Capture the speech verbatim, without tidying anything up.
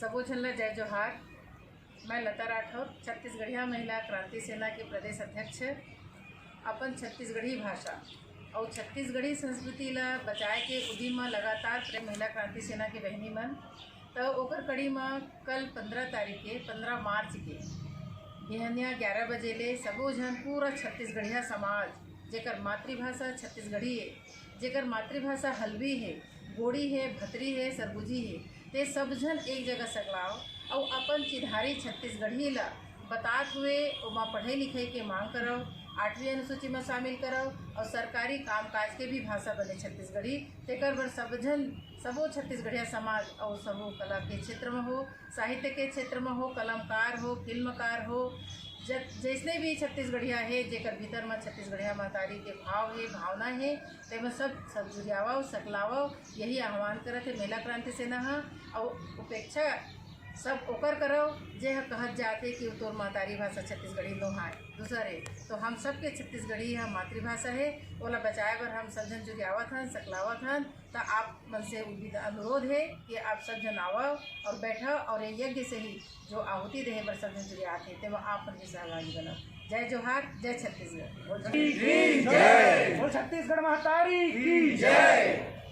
सबो झन ला जय जोहार। मैं लता राठौर, छत्तीसगढ़िया महिला क्रांति सेना के प्रदेश अध्यक्ष। अपन छत्तीसगढ़ी भाषा अउ छत्तीसगढ़ी संस्कृति ला बचाए के उदीम म लगातार प्रेम महिला क्रांति सेना के बहिनी मन, त ओकर कड़ी म कल पंद्रह तारीख के, पंद्रह मार्च के बिहनिया ग्यारह बजे ले सबो झन, पूरा छत्तीसगढ़िया समाज, जेकर मातृभाषा छत्तीसगढ़ी हे, जेकर मातृभाषा हल्बी हे, गोंड़ी हे, भतरी हे, सरगुजी हे, ते सब झन एक जगह सकलाव अउ अपन चिन्हारी छत्तीसगढ़ी ला बतात हुए ओमा पढ़ई लिखई के मांग करव, आठवीं अनुसूची म शामिल करव अउ सरकारी कामकाज के भी भाषा बने छत्तीसगढ़ी। तेकर बर सब झन, सबो छत्तीसगढ़िया समाज अउ सबो कला के क्षेत्र म हो, साहित्य के क्षेत्र म हो, कलमकार हो, फिल्मकार हो, ज-, जइसने भी छत्तीसगढ़िया हे, जेकर भीतर म छत्तीसगढ़िया महतारी के भाव हे, भावना हे, तेमा सब, सब जुरियावव, सकलावव, यही आह्वान करत हे महिला क्रांति सेना ह। अउ उपेक्षा सब ओकर करव, जे ह कहत जात हे कि तोर महतारी भाषा छत्तीसगढ़ी नोहय, दूसर हे। तो हम सबके छत्तीसगढ़ी ह मातृभाषा हे, ओला बचाए बर हम सब झन जुरियावत हन, सकलावत हन। त आप मन से उम्मीद, अनुरोध हे कि आप सब झन आवव अउ बैठव अउ ये यज्ञ से ही जो आहुति देहे बर सब झन जुरियात हे, तेमा आप मन भी सहभागी बनव। जय जोहार, जय छत्तीसगढ़। की जय। बोल छत्तीसगढ़ महतारी की जय।